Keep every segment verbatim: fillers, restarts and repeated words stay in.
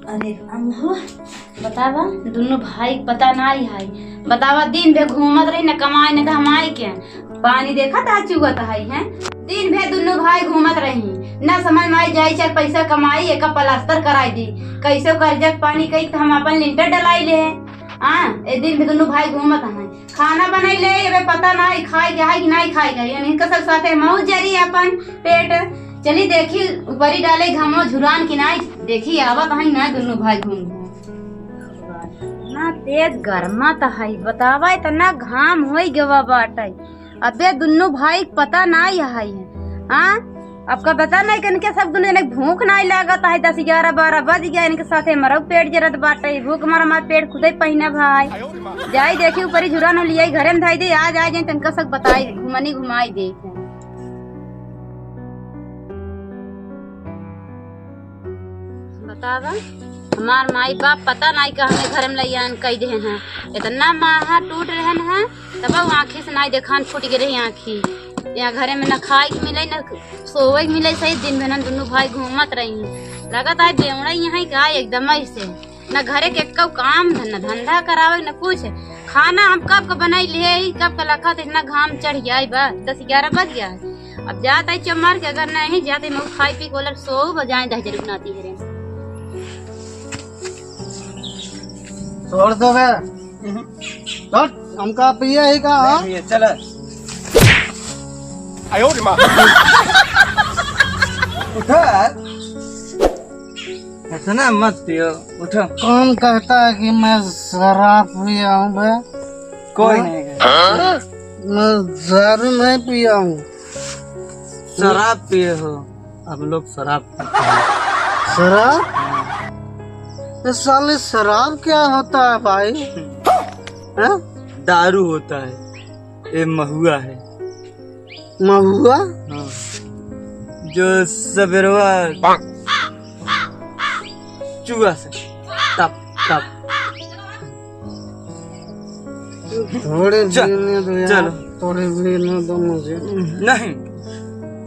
अरे राम हो, बतावा, दुनू भाई क पता नाई है। बतावा, दिन भे घूमत रही, न कमाई न धमाई के। पानी देखत है, चुअत है, हैं? दिन भे दुनू भाई घूमत रही, न समझ में आई, जाई चार पैसा कमाई, एका प्लास्टर कराई दी। कैसे कर्जा के पानी कई त हम अपन लिंटर डलाई ले। हाँ, ए दिन भे दुनू भाई घूमत हैं। खाना बनाई ले, अबे पता नाई खाई के है कि नाई खाई के है। इनके सब साथे मौज जरी अपन पेट। चली देखी, ऊपरी डाले घामो झुरान की नाई। देखी आवत है ना दुनू भाई घूम घूम। ना तेज गरमा त है, बतावा इतना घाम होई गवा बाटे। अबे दुनू भाई क पता नाई है। हाँ, अब का बता नहीं कि इनके सब दुनू जने भूख नाई लागत है। दस ग्यारह बारह बज गया, इनके साथे मरौ पेट जरत बाटे। भूख मारा हमार पेट खुदे पहिना भाई। जाई देखी ऊपरी झुरा न लियाई, घरे में धाई दे, आ जाए जाए तनका सब बताई, घुमनी घुमाई दे। बतावा, हमार माई बाप पता नाई का हमें घरे में लइयान कई देहन है। इतना माहा टूट रहन है, तब आँखी से नाई देखान फूट गए रही आँखी। यहाँ घरे में न खाए के मिले, न सोवे के मिले, सही दिन भे न दुनू भाई घूमत रही। लगत है बेवड़ा यहाँ का एकदम ऐसे, न घरे के एक्को काम धन-, धंधा करावे, न कुछ। खाना हम कब का बनाई ले, कब का लखा, तो इतना घाम चढ़ गया है बा, दस ग्यारह बज गया है। अब जात है चमार के, अगर नहीं जाते मैं खाई पी के बोलर सो बजाए दह जरूर नाती है रे। छोड़ दो बे। छोड़, हमका पिए ही का, हाँ? नहीं, ये चला। आयो रे माँ। उठा। इतना मत पियो, उठो। कौन कहता है कि मैं शराब पिया हूँ बे? कोई हाँ? नहीं कहता। मैं दारू नहीं पिया हूँ। शराब पिए हो? हम लोग शराब पीते हैं। शराब? हाँ। ये साले शराब क्या होता है भाई? हाँ? दारू होता है, ये महुआ है। महुआ? हाँ। जो सबेरवा चुआ से टप टप। थोड़े चल, पीने दो यार, चलो। थोड़े पीने दो मुझे। नहीं,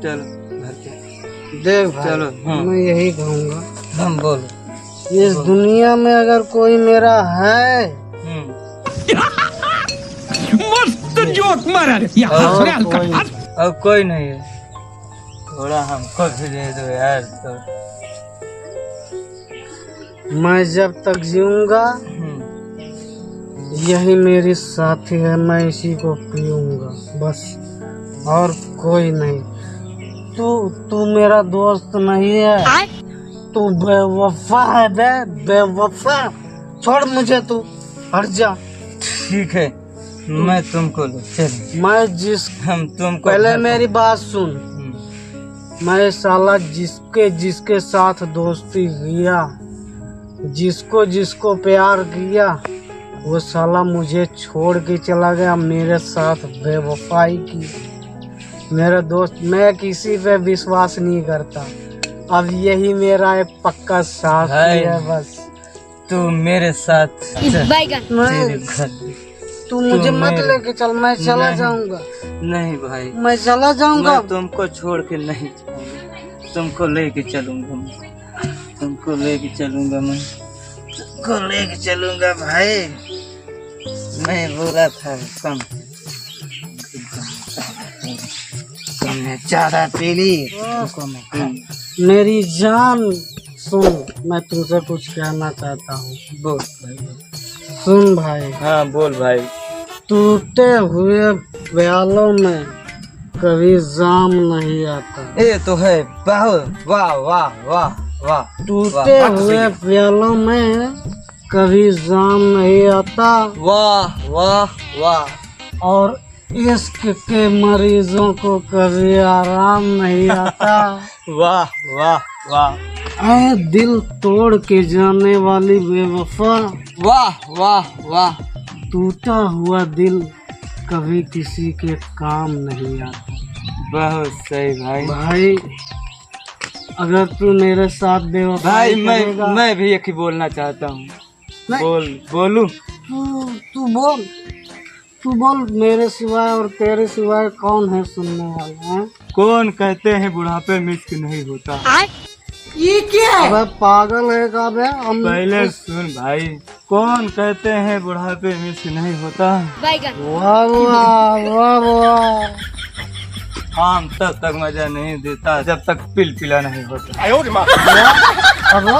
चलो घर पे। देख भाई, चलो, हाँ। मैं यही कहूँगा। हम बोलो। इस बोलो। दुनिया में अगर कोई मेरा है, हम्म। मस्त जोक मारा रे। या और हंस रहा है हल्का, कोई, हंस। और कोई नहीं है। थोड़ा हमको भी दे दो यार, तो। मैं जब तक जीऊँगा, हम्म। यही मेरी साथी है, मैं इसी को पीऊँगा बस, और कोई नहीं। तू, तू मेरा दोस्त नहीं है, आय? तू बेवफा है बे, बेवफा। छोड़ मुझे तू, हट जा। ठीक है, मैं तुमको ले चलूँ। मैं जिस हम तुमको पहले घर पर मेरी बात सुन। हम्म। मैं साला जिसके जिसके साथ दोस्ती किया, जिसको जिसको प्यार किया, वो साला मुझे छोड़ के चला गया, मेरे साथ बेवफाई की। मेरे दोस्त, मैं किसी पे विश्वास नहीं करता। अब यही मेरा एक पक्का साथी भाई, है बस। तू मेरे साथ चल, बैगन। तेरे घर। तू मुझे तू मत मेरे लेके चल, मैं चला नहीं। जाऊंगा। नहीं भाई। मैं चला जाऊंगा। मैं तुमको छोड़ के नहीं जाऊंगा। तुमको लेके चलूंगा मैं। तुमको लेके चलूंगा मैं। तुमको लेके चलूंगा भाई। मैं बोला था कम। तुमने ज्यादा पी ली, तुमको मैं कम। मेरी जान, सुन, मैं तुमसे कुछ कहना चाहता हूँ। बोल भाई, बोल। सुन भाई। हाँ, बोल भाई। टूटे हुए प्यालों में कभी जाम नहीं आता। ये तो है, वाह, वाह, वाह, वाह, वाह। टूटे वाह, हुए प्यालों में कभी जाम नहीं आता। वाह, वाह, वाह। और इश्क के मरीजों को कभी आराम नहीं आता। वाह, वाह, वाह। ऐ दिल तोड़ के जाने वाली बेवफा। वाह, वाह, वाह। टूटा हुआ दिल कभी किसी के काम नहीं आता। बहुत सही भाई। भाई, अगर तू मेरे साथ बेवफाई भाई, मैं, करेगा मैं भी एक ही बोलना चाहता हूँ। नहीं। बोल, बोलू। तू, तू बोल। तू बोल, मेरे सिवाय और तेरे सिवाय कौन है सुनने वाला, हैं? कौन कहते हैं बुढ़ापे में इश्क नहीं होता? आय? ये क्या है? अबे पागल है का बे? हम पहले सुन भाई, कौन कहते हैं बुढ़ापे में से नहीं होता? बैगन। वाह, वाह, वाह, वाह। आम तब तक मजा नहीं देता जब तक पिलपिला नहीं होता। आयो रे माँ। अबे,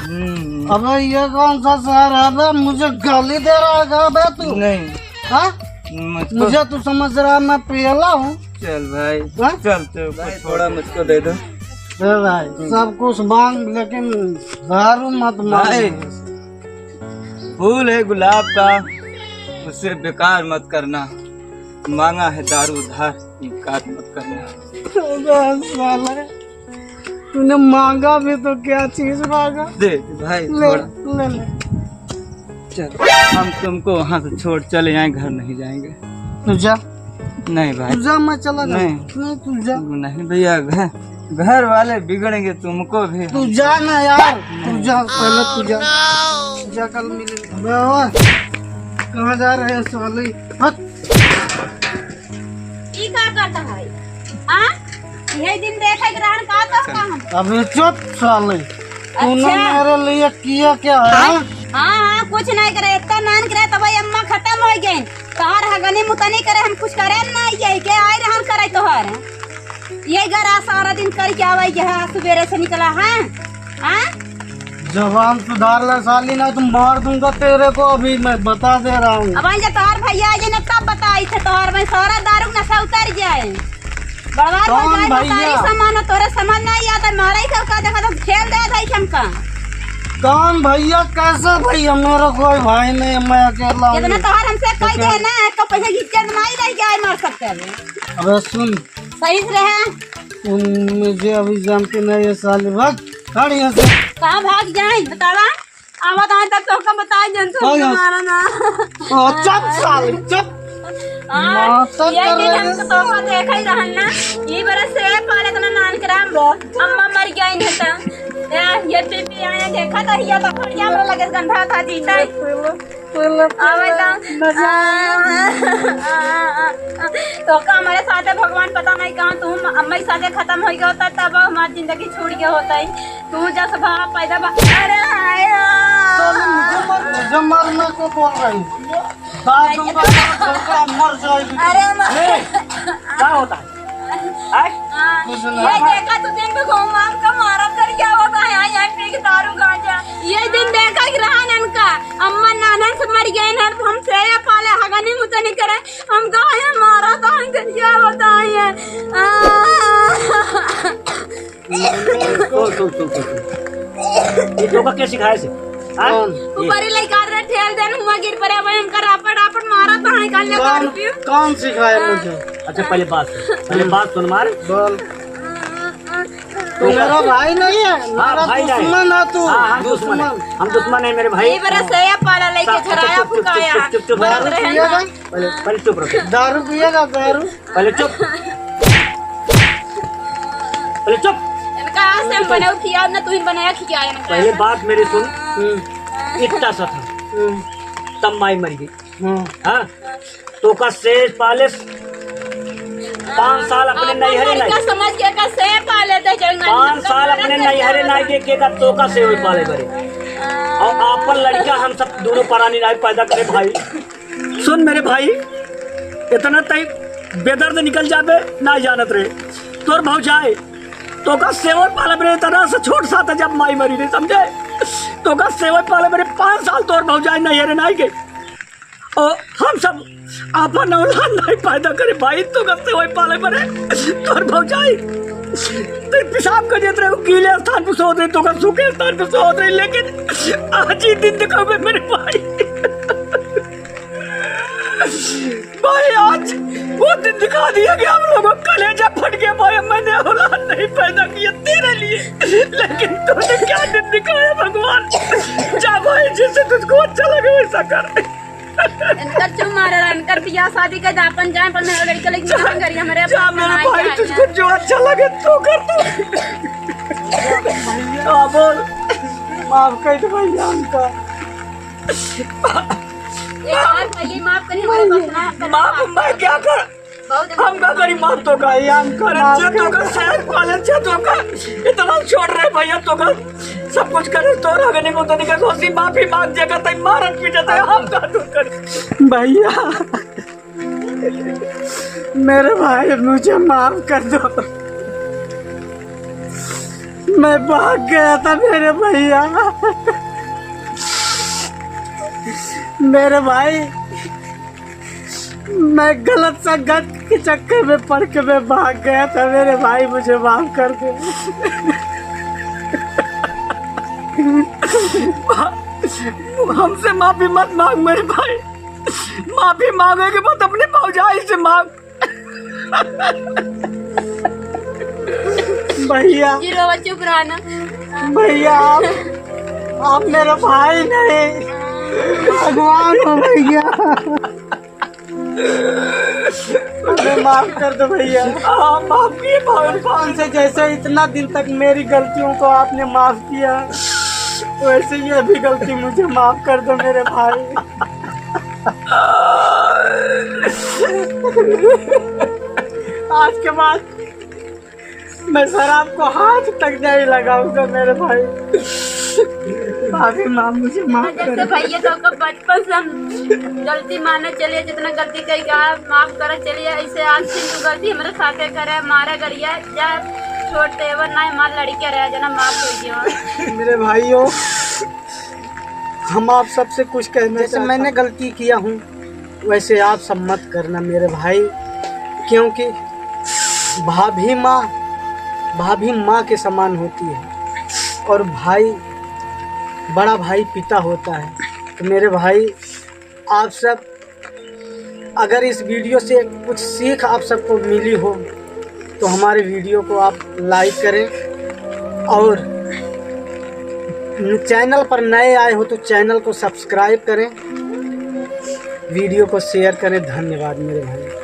हम्म। अबे ये कौन सा शहर है बे? मुझे गाली दे रहा है क्या बे तू? नहीं। हाँ? मुझको मुझे तू समझ रहा है मैं पियला हूँ? चल भाई, हाँ? चल तू भाई, कुछ थोड़ा मुझको दे दो। ए भाई, हम्म। सब कुछ मांग, लेकिन दारू मत मांग। भाई, फूल है गुलाब का, उसे बेकार मत करना। मांगा है दारू उधार, इनकार मत करना। अबे साला, तूने मांगा भी तो क्या चीज मांगा? दे भाई, ले, थोड़ा। ले, ले। चल, हम तुमको वहाँ से छोड़ चले आए, घर नहीं जाएंगे। तू जा। नहीं भाई। तू जा, मैं चला जाऊँ। नहीं। नहीं, तू जा। नहीं भैया, घर, घर वाले बिगड़ेंगे, तुमको भी। तू जा ना यार, तू जा, पहले तू जा। जा, कल मिलेंगे। अबे ओए, कहाँ जा रहे हैं साले? हट। ई का करता है? हाँ? यही दिन देखे के रहन का तो का हम? अबे चुप साले। तूने अच्छा। मेरे लिए किया क्या है? हाँ, हाँ, कुछ नहीं करे, इतना नान करे तो भाई अम्मा खत्म हो गई। तोहर हगनी मुतनी करे, हम कुछ करे नहीं, यही के आए रहन करे तोहर। ये घर आ सारा दिन करके आवे, यहाँ सुबेरे से निकला है, हाँ? जबान सुधार ले साली, ना तो मार दूंगा तेरे को, अभी मैं बता दे रहा हूँ। अब आई जा तोहार भैया आ जाए ना तब बताई थे तोहार, मैं सारा दारू नशा उतर जाए। बड़वा कौन भैया? सामान हो, तोरे समझ नहीं आता, मारे ही का देखा तो खेल दे भाई हमका। कौन भैया, कैसे भैया? मेरा कोई भाई नहीं है, मैं अकेला हूँ। इतना तोहार हमसे कह तो दे ना, तो पैसा इज्जत नहीं रह जाए, मार सकते हैं। अबे सुन, सही से रहे। तुम मुझे अभी जानते नहीं है साले, भाग, हट यहाँ से। कहाँ भाग जाए बतावा? आवत आए तब तोहका बताए जन से भाग यहाँ से। मारा ना। ओ, चुप साले, चुप। हाँ, नाटक ये कर दिन रहे हम हैं। तो तोहका देखा ही रहन ना। ये बरस से पाले इतना नान कराम। अम्मा मर गई नहीं था। या, ये पी पी आए देखा था, ये तो बढ़िया हमरा लगे गंधा था जीता। पहले, पहले आवे तो, मजा आ, आ, आ, आ, आ, तो का हमारे साथे भगवान पता नहीं कहाँ तू हम, अम्मा के साथे खत्म हो गया होता, तब हमारी जिंदगी छूट गया होता है। तू जस भाव पैदा बा-, अरे हाय, आ। साले मुझे मर-, मुझे मरने को बोल रही है। बाप तुमको छोड़कर मर जाएगी। अरे माँ। ए, क्या होता है? आय? हाँ, कुछ ना। ये देखा तू दिन में घूम घाम के मारत कर क्या होता है? यहाँ, यहाँ पी के दारू गांजा। ये दिन देखा कि रहा इनका, अम्मा नाना से मर गए ना, हम से ये पाले हगनी मुतनी करे, हम कहा ये मारा तो हम कर क्या होता है? आ। सुन, सुन, सुन, सुन, सुन। ये तोका के सिखाए से? हाँ? कौन? ये। ऊपर ही लइका रे ठेल देन हुआ गिर पड़े, अब हमका रापड़, रापड़ मारा तो है, कान ले कौन, मार पियो। कौन सिखाया हाँ। मुझे? अच्छा, पहले बात सुन। पहले बात सुन मार। बोल। तू मेरा भाई नहीं है, हाँ, मेरा भाई नहीं। दुश्मन है तू। हाँ, हाँ, दुश्मन है। दुश्मन। हम दुश्मन है मेरे भाई। ये बरस है, ये पाला लेके सा-, चुप, चुराया, चुप, चुप, फुकाया। चुप, चुप, चुप। बरस रहे हैं। पिएगा? पहले, पहले चुप रहो। दारू पिएगा, दारू? पहले चुप। पहले चुप। इनका से हम बने खियाओ ना, तू ही बनाया खियाए इनका। पहले बात मेरी सुन। हम्म। इतना सा था। हम्म। तब माई मर गई। हम्म। हाँ? तो का सेज पाले पाँच साल अपने नैहरे नाई। समझ के का से पाले थे, जब नाई पाँच साल अपने नैहरे नाई के, के का तो का से होई पाले बरे। और आपन लड़का हम सब दोनों परानी नाई पैदा करे भाई। सुन मेरे भाई, इतना तई बेदर्द निकल जाबे, ना जानत रहे। तोर भौजाई, तोका सेवल पाले बरे, इतना से छोट सा था जब माई मरी रे, समझे? तोका सेवल पाले बरे, पाँच साल तोर भौजाई नैहरे नाई गई। और हम सब आपन औलाद नाई पैदा करे भाई, तोका सेवल पाले बरे, तोर भौजाई। ते पेशाब कर देत रहे, गीले स्थान पर सोत रहे, तोका सूखे स्थान पर सोत रहे, लेकिन आज ही दिन दिखावे मेरे भाई। भाई, आज वो दिन दिखा दिया कि हम लोगों का कलेजा फट गया भाई, मैंने औलाद नहीं पैदा किया तेरे लिए, लेकिन तूने क्या दिन दिखाया भगवान। जा भाई, जैसे तुझको अच्छा लगे वैसा कर। इनकर चुप मारे रहा, इनकर बियाह शादी के दापन जाए, पर मैं लड़के लेके जा, नहीं करी, हमारे जा अपना मेरे बनाए भाई, जाए। तुझको जो अच्छा लगे तू कर तू। हाँ, बोल, माफ कर दे भैया हमका। एक बार पहले माफ करिए, हमारे अपना, अपना माफ माफ मैं क्या कर? हम का करी, मार तो का, ये हम का अरे मार जे तो का। सैर पाले, जे तो का इतना छोड़ रहे भैया, तो का सब कुछ करे, तो रागनी मुदनी का दोषी माफी मांग, जे का तई मारत पीटत है, हम का दूर करी। भैया, मेरे भाई, मुझे माफ कर दो। मैं भाग गया था मेरे भैया। मेरे भाई, मैं गलत संगत के चक्कर में पड़ के मैं भाग गया था मेरे भाई, मुझे माफ कर दो। हमसे माफी मत मांग मेरे भाई, माफी मांगेगी मत, अपने भौजाई से मांग। भैया। जी रोवा, चुप रहा ना। भैया, आप, आप मेरा भाई नहीं, भगवान हो भैया। हमें माफ कर दो भैया। हाँ, माफ किए भगवान से, जैसे इतना दिन तक मेरी गलतियों को आपने माफ किया, वैसे ये भी गलती मुझे माफ कर दो मेरे भाई। आज के बाद मैं शराब को हाथ तक नहीं लगाऊंगा मेरे भाई। माफी मांग, मुझे माफ जैसे कर। भैया तो का बचपन से हम गलती माने चलिए, जितना गलती कही गया माफ करे चलिए, ऐसे आज फिर तू गलती हमारे साथे करे, मारे गरिया जा, छोड़ देवर ना, हमारे लड़के रहे जना माफ हो गया। मेरे भाइयों, हम आप सबसे कुछ कहना जैसे चाहता मैंने हूँ। गलती किया हूँ, वैसे आप सब मत करना मेरे भाई, क्योंकि भाभी माँ, भाभी माँ के समान होती है और भाई, बड़ा भाई पिता होता है। तो मेरे भाई, आप सब अगर इस वीडियो से कुछ सीख आप सबको मिली हो, तो हमारे वीडियो को आप लाइक करें और चैनल पर नए आए हो तो चैनल को सब्सक्राइब करें, वीडियो को शेयर करें। धन्यवाद मेरे भाई।